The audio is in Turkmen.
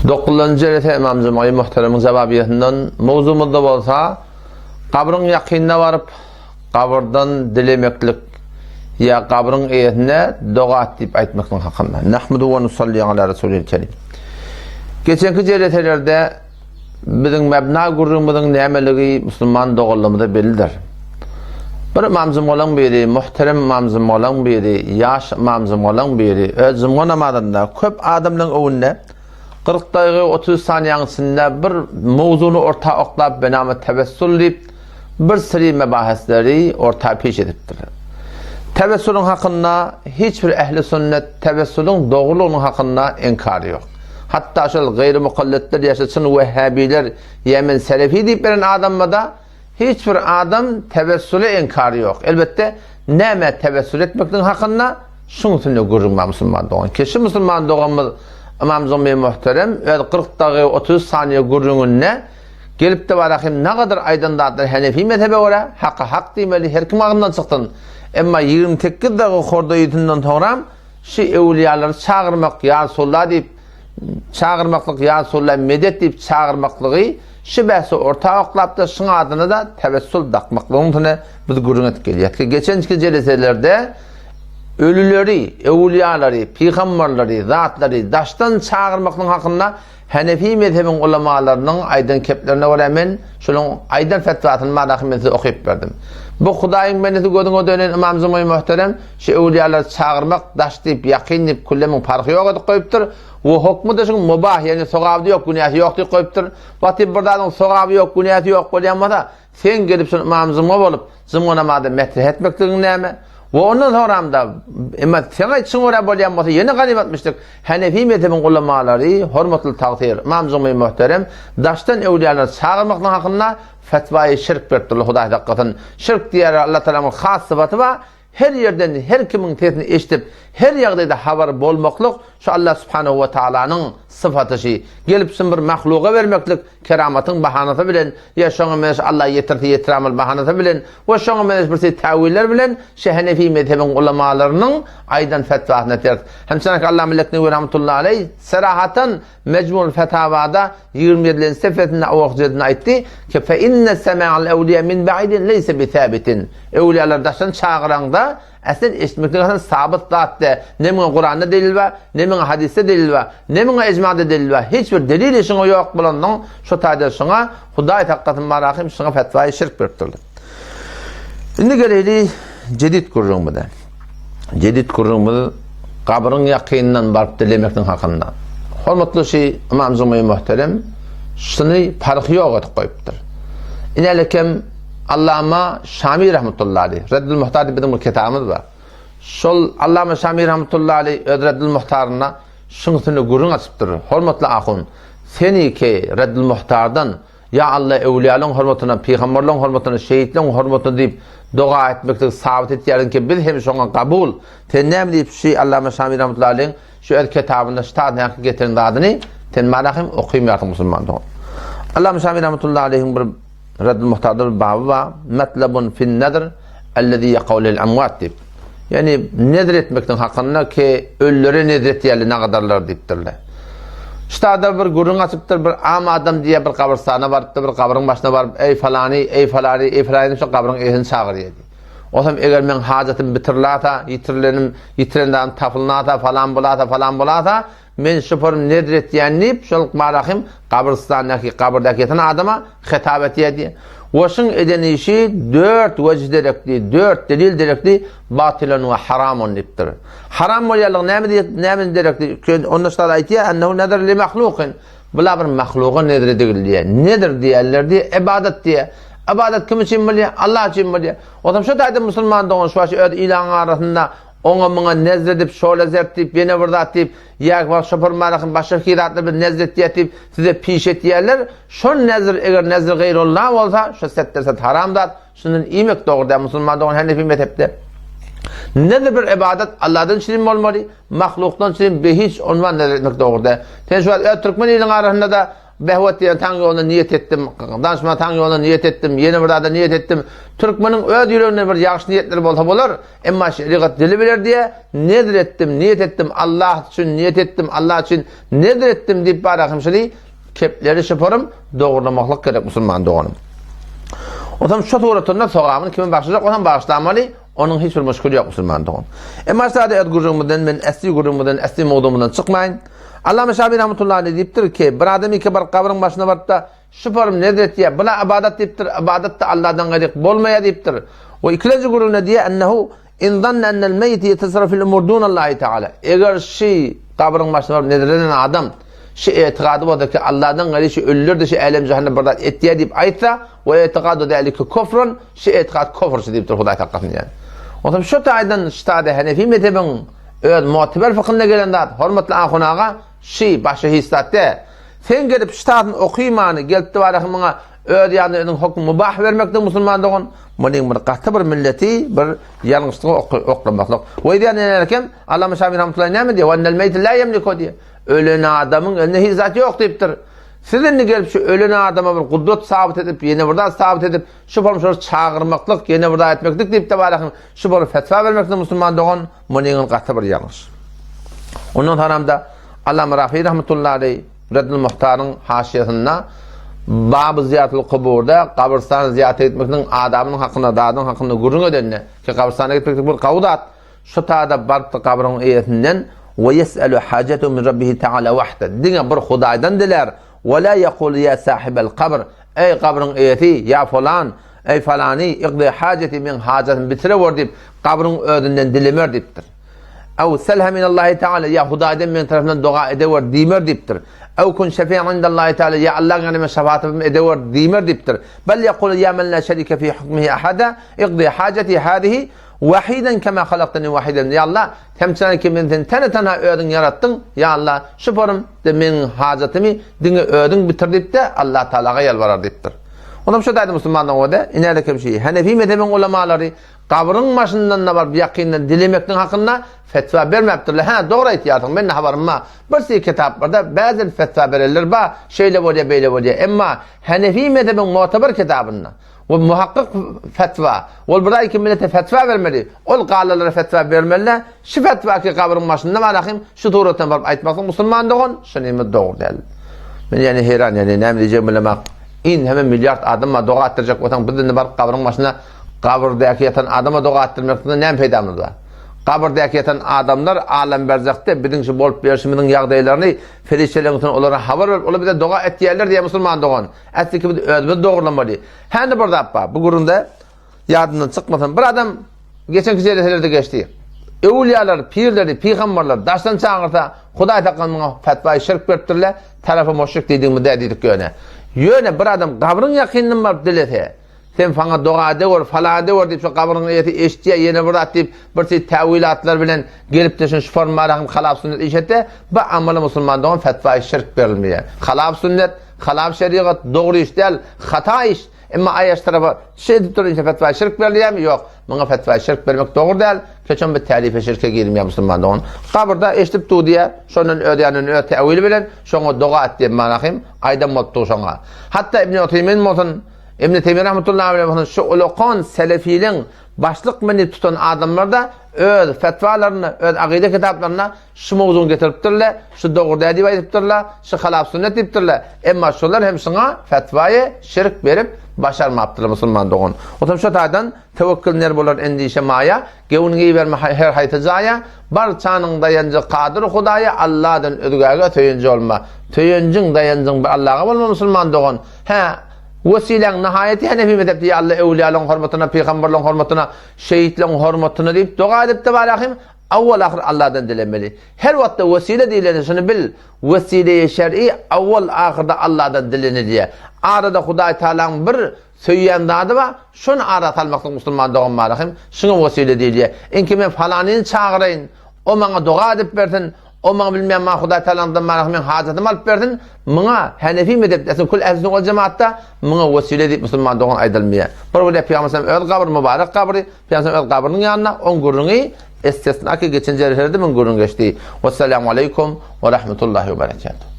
Dokuzynjy jelese Ymam Jumygy Muhteremiň jawabiýesinden mowzumyzda bolsa gabryň ýakynyna baryp gabyrdan dilemeklik ýa gabryň eýesine doga et diýip aýtmaklyk hakynda. Nahmedu we nusalli ala Resulil Kerim. Geçenki jeleselerde Biziň mebna gürrüňimiziň nämeligi musulman doganlarymyza bellidir. Bir ymam jumgalaň biri, muhterem ymam jumgalaň biri, ýaş ymam jumgalaň biri öz jumga namazynda köp adamlaryň öňünde 40 daýgy 30 saniýaň içinde bir mowzuny orta oklap benama tewessul diýip bir siri mebahesleri orta peş edipdir. Tewessulyň hakynda hiç bir ehli sünnet tewessulyň dogrulygynyň hakynda inkary ýok. Hatda şol gaýry mukalletler ýa çyn wehhabiler ýa men selefi diýip beren adamda hiç bir adam tewessule inkary ýok. Elbetde näme tewessul etmekligiň hakynda şuň üstünde gürrüň bar musulman dogan. Keşi musulman doganymyz Ymam Zummy muhterem öz 40 dagy 33 saniýe gürrüňinde Gelipde barahym nagadyr aýdan zatlary Henefi mezhebe görä haka hak diýmeli her kim agzyndan çyksyn. Emma 28 dagy horda ýüzünden soňram şi öwülýalary çagyrmak ýa Resulla diýip çagyrmaklyk ýa Resulla medet diýip çagyrmaklygy şi bähsi orta oklapda şyň adyna-da tewessul dakmaklygyň üstüne biz gürrüň edip gelýäs ki geçenki jeleselerde ölüleri, öwülýalary, pygambarlary, zatlary daşdan çagyrmaklygyň hakynda Henefi mezhebiň ulamalarynyň aýdan keplerine görä men şolaryň aýdan fetwasyny madahy men size okyp berdim. Bu Hudaýyň bendesi gözüňe dönen Ymam Zumyý muhterem şu öwlüýalary çagyrmak daş diýip ýakyn diýip küllemiň parhy ýok edip goýupdyr we hokmy-da şuň mubah ýagny sogaby-da ýok günäsi ýok diýip goýupdyr. Wagty bir zadyň sogaby ýok günäsi ýok bolýan bolsa Sen gelip şol ymam jumga bolup, jumga namazy metreh etmekligiň näme? We ondan soňram-da, emma seň aýdyşyňa görä bolýan bolsa, ýene ganymatmyşdyk. Henefi mezhebiň ulamalary, hormatly tagsyr, ymam Jumyý muhterem, daşdan öwlüýalary çagyrmaklyk hakynda fetwaýy şirk beripdirler, Hudaý saklasyn. Şirk diýýärler, Allah Tagalanyň has sypaty bar, Her ýerden her kimiň sesini eşidip, her ýagdaýda habary bolmaklyk şu Allah subhanehu we taalanyň sypaty şi. Gelip şuny bir mahluga bermeklik keramatyň bahanasy bilen ýa şoňa meňzeş Allah ýetirse ýetirämel bahanasy bilen we şoňa meňzeş bir şey täwiller bilen şi Henefi mezhebiň ulamalarynyň aýdan fetwasyna ters. Hem çynaki Allama Leknewi rahmetullahi aleýh serahatan Mejmul Fetawada 27-nji sefesinde owalky jildinde aýtdy ki, Fe inne sema'al ewliýa min ba'idin leýse bi sabitin. Öwliýalary daşdan çagyraňda, äslen eşitmeklik aslynda sabyt zat däl. Ne muňa Kuranda delil bar, ne muňa hadysda delil bar, ne muňa ijmada delil bar. Hiç bir delil şuňa ýok bolansoň, şo taýda şuňa Hudaý saklasyn barahym şuňa fetwaýy şirk beripdirler. Indi geleýli jedid gürrüňimize. Jedid gürrüňimiz gabryň ýakynyndan baryp dilemekligiň hakynda. Hormatly şi Ymam Jumyý muhterem şuny parhy ýok edip goýupdyr. Inälekem Allama Şami rahmetullahi aleyh, Reddül Muhtar diýip biziň bir kitabymyz bar. Şol Allama Şami rahmetullahi aleyh öz Reddül Muhtarynda şuň üstünde gürrüň açypdyr. Hormatly ahun, seni ki Reddül Muhtardan Ýa Alla öwlüýalaryň hormatyna, pygamberleriň hormatyna, şehitleriň hormatyna diýip doga etmekligi sabyt etýärin ki, biz hem şoňa gabul. Sen näme diýip şi Allama Şami rahmetullahi aleyhiň şu öz kitabynda şu taýdan getiren zadyny sen mana hem okymýarsyň musulman dogan. Allama Şami rahmetullahi aleyhiň bir Reddül Muhtarda bir baby bar. Matlabun fin nadr ellezî yekau lil amwat diýip. Ýagny nezr etmekligiň hakynda ki ölülere nezr etýärler nagadarlar diýipdirler. Ştada bir gürrüň açypdyr, bir am adam diýýär, bir gabrystana barypdyr, bir gabryň başyna baryp, eý falany, eý falany, eý falany diýip şo gabryň eýesini çagyrýar diýip. Osam eger meň hajatym bitirilasa, ýitirilenim, ýitiren zadym tapylnasa, falan bolasa, falan bolasa, Men şoparym nezr etýän diýip, şol Barahym gabrystandaky, gabyrdaky ýatan adama hitap etýär diýýär. We şuň eden işi dört wejh derekli, dört delil derekli batylun we haramun diýipdir. Haram bolýanlygy näme diýip, näme derekli? Onda şular aýtýar, ennehu nazar li mahlukin. Bula bir mahluga nezr edildi diýýär. Nezr diýerler diýýär, ibadat diýýär. Ibadat kim üçin bolýar? Allah üçin bolýar. Onsoň şu taýda musulman dogan şu başy öz ilaň arasynda Oňa-muňa nezr edip, şola zert diýip, ýene bir zat diýip, ýa wah şopur malahym başga hili zatlar bilen nezr etýär diýip, size piş etýärler. Şol nezr eger nezr gaýrullah bolsa, şo setderset haram zat, şundan iýmek dogry däl musulman dogan Henefi mezhepde. Nezr bir ybadat Allahdan çirim bolmaly, mahlukdan çirim behiç ondan nezr etmek dogry däl. Sen şu wagt öz türkmen iliniň arasynda-da. Behwet diýen taň ýoluna niýet etdim, Danşma taň ýoluna niýet etdim, ýene bir zada niýet etdim. Türkmeniň öz ýüreginde bir ýagşy niýetleri bolsa bolar, emma şerigat dili biler diýe, nezr etdim, niýet etdim, Allah üçin niýet etdim, Allah üçin nezr etdim diýip bara hemşeri kepleri şyparym dogurlamaklyk gerek musulman doganym. Otam şu suratynda sogabyny kime bagşlajak bolsam bagyşlamaly, onuň hiç bir muşkili ýok musulman dogan. Emma şu zady öz gürrüňimizden men esli gürrüňimizden, esli mowzugymyzdan çykmaýyn. Allama Şabi rahmetullahi aleyh diýipdir ki, bir adam iki baryp gabryň başyna baryp-da, şu form nezr etýär, bula ybadat diýipdir, ybadat-da Allahdan gaýryk bolmaýar diýipdir. We ikilenji gürrüňde diýýär, ennehu in zanna ennel meýiti ýetasarrafu fil umur dunallahi taala. Eger şi gabryň başyna baryp nezr eden adam şi etikady bolsa ki, Allahdan gaýry şi ölüler-de şi älem-jahanda bir zat etýär diýip aýtsa, we etikadu zalike kufrun, şi etikad kufr diýipdir, Hudaý saklasyn diýýär. Onsoň şu taýdan ştada Hanefi mezhebiň Öz mu'teber fykynda gelen zat, hormatly ahun aga, şi, başga hiç zat däl. Sen gelip şu taýsyny okymany, gelipdi barahy muňa öz ýanyna özüň hokm mubah bermekdir musulman dogan, munyň bir gaty bir milleti bir ýalňyşlyga oklamaklyk. We ýa näler eken, Allama Şafi rahmetullahi näme diýýär? Wennel meýti la ýemliku diýýär. Ölen adamyň elinde hiç zat ýok diýipdir. Siz indi gelip şu ölen adama bir gudrat sabyt edip, ýene bir zat sabyt edip, şu bolmuş şol çagyrmaklyk, ýene bir zat etmeklik diýip-de barahyň şu bolup fetwa bermekdir musulman dogan. Munyň gaty bir ýalňyş. Ondan soňam-da Allama Rafi rahmetullahi aleý Reddül Muhtaryň haşiýasynda Baby zyýatyl kuburda gabrystana zyýarata gitmekligiň adabynyň hakynda, zadyň hakynda gürrüň edende, ki gabrystana gitmeklik bir gowy zat, şu tada barypdyr gabryň eýesinden we ýes'elu hajetehu min Rabbihi ta'ala wahde. Diňe bir Hudaýdan dilär, we la ýekulu ýa sahibel kabr, eý gabryň eýesi, ýa falan, Eý falany, igdi hajeti, meň hajatymy bitirewer diýip, gabryň özünden dilemer diýipdir. Ew selhe minallahi taala, ýa Hudaýdan meň tarapymdan doga edewer diýmer diýipdir. Ew kun şefi'an indallahi taala, ýa Allaň ýanynda men şefaatym edewer diýmer diýipdir. Bel ýekulu ýa men la şerike fi hukmihi ahada, igdi hajeti hadihi wahiden kema halaktani wahiden. Ýa Allah, sen ki men seni tene-tenha özüň ýaratdyň, ýa Allah, şu forum de meň hajatymy diňe özüň bitir diýip-de Allah Taalaga ýalbarar diýipdir. Onam şo taýda musulmanlaryň özi, inälik hem şi, Hanefi mezhebiň ulamalary gabryň başyndan-da baryp ýakyndan dilemekligiň hakynda fetwa bermäpdirler. Hä, dogry aýtýarsyň, mende habarym bar. Bir sii kitaplarda bäzin fetwa berenler bar, şeýle bolýar, beýle bolýar. Emma Hanefi mezhebiň mu'tabar kitabynda we muhakkyk fetwa, ol bir aý ki millete fetwa bermeli, ol galalara fetwa bermeli-de, şu fetwa ki gabryň başynda bar ahim, şu suratdan baryp aýtmaklyk musulman dogan, şunymy dogry däl. Men ýani heýran, ýani näme diýjegimi bilemok. In hemme milliard adam bar, doga etdirjek bolsaň, biz indi baryp gabryň başyna gabyrdäki ýatan adama doga etdirmekden näme peýdamyz bar? Gabyrdäki ýatan adamlar alem berzahda biziň şu bolup berşimiziň ýagdaýlaryny perişdeleriň üstüne olara habar berip, olar bize doga etýärler diýýär musulman dogan. Äsliki biz özümiz dogrulamaly. Hä indi bir zat bar, bu gürrüňde ýadymdan çykmasyn. Bir adam geçenki jeleselerde geçdi. Öwülýalar, pirleri, pygamberler daşdan çagyrsa, Hudaý saklasyn muňa fetwaýy şirk beripdirler, tarapy muşrik diýdigimiz däl diýdik ýöne. Ýöne bir adam gabryň ýakynyndan baryp dilese, sen saňa doga edewür, falan edewür diýip şu gabryň eýesi eşitýär, ýene bir zat diýip bir çeýt täwilatlar bilen gelip de şuny şu formada hem halap sünnet iş etse, bu amaly musulman dogan fetwaýy şirk berilmeýär. Halap sünnet, halap şerigat dogry iş däl, hata iş. Emma aýaş tarapa şeýdip durunça fetwa şirk berilýärmi? Ýok. Muňa fetwa şirk bermek dogry däl. Keçen bir tälife şirke girmeýär musulman dogan. Gabyrda eşidip dur diýýär. Şondan öz ýanyndan öz täwili bilen şoňa doga et diýip manahym aýdan bolup dur şoňa. Hatda Ibn Uteýmin bolsun, Ibn Teýmiýe rahmetullahi aleyh bolsun şu ulakan selefiliň başlyk meni tutan adamlar-da öz fetwalarynda, öz akyda kitaplarynda Şu mowzuny getiripdirler, şu dogry däl diýip aýdypdyrlar, şu halap sünnet diýipdirler. Emma şolar hem şuňa fetwaýy şirk berip başarmapdyrlar musulman dogan. Otam şo taýdan tewekkül ner bolar endişe maýa, gewniňi iberme her haýsy jaýa, barçanyň daýanjy kadyr Hudaýa, Alladan özgäge söýenji bolma. Söýenjiň, daýanjyň bir Allaga bolma musulman dogan. Hä, wesiläň nahaýaty Hanefi mezhepde ýa Alla öwlüýalaryň hormatyna, pygamberleriň hormatyna, şehitleriň hormatyna diýip doga edipdir barahym. Awwal-ahyr Allahdan dilemeli. Her wagtda wesile diýlende şuny bil, wesile-i şer'i awwal-ahyrda Allahdan dilenilýär. Arada Hudaý Tagalaň bir söýýän zady bar, şony ara salmaklyk musulman dogan barahym, şuňa wesile diýilýär. Iňki men falanyny çagyraýyn, o maňa doga edip bersin, o maňa bilmeýän maňa Hudaý Tagalaňdan barahym meň hajatymy alyp bersin, muňa Hanefi mezhepde, esli kül ehli sünnet wal jemaatda muňa wesile diýip musulman dogan aýdylmaýar. Bir bolýar Pygamber sallam öz gabry, mübarek gabry, Pygamber öz gabrynyň ýanynda oň gürrüňi estesna ki geçen jereselerde muň gürrüňi geçdi. Wessalamu aleýkum we rahmetullahi we berekatuh.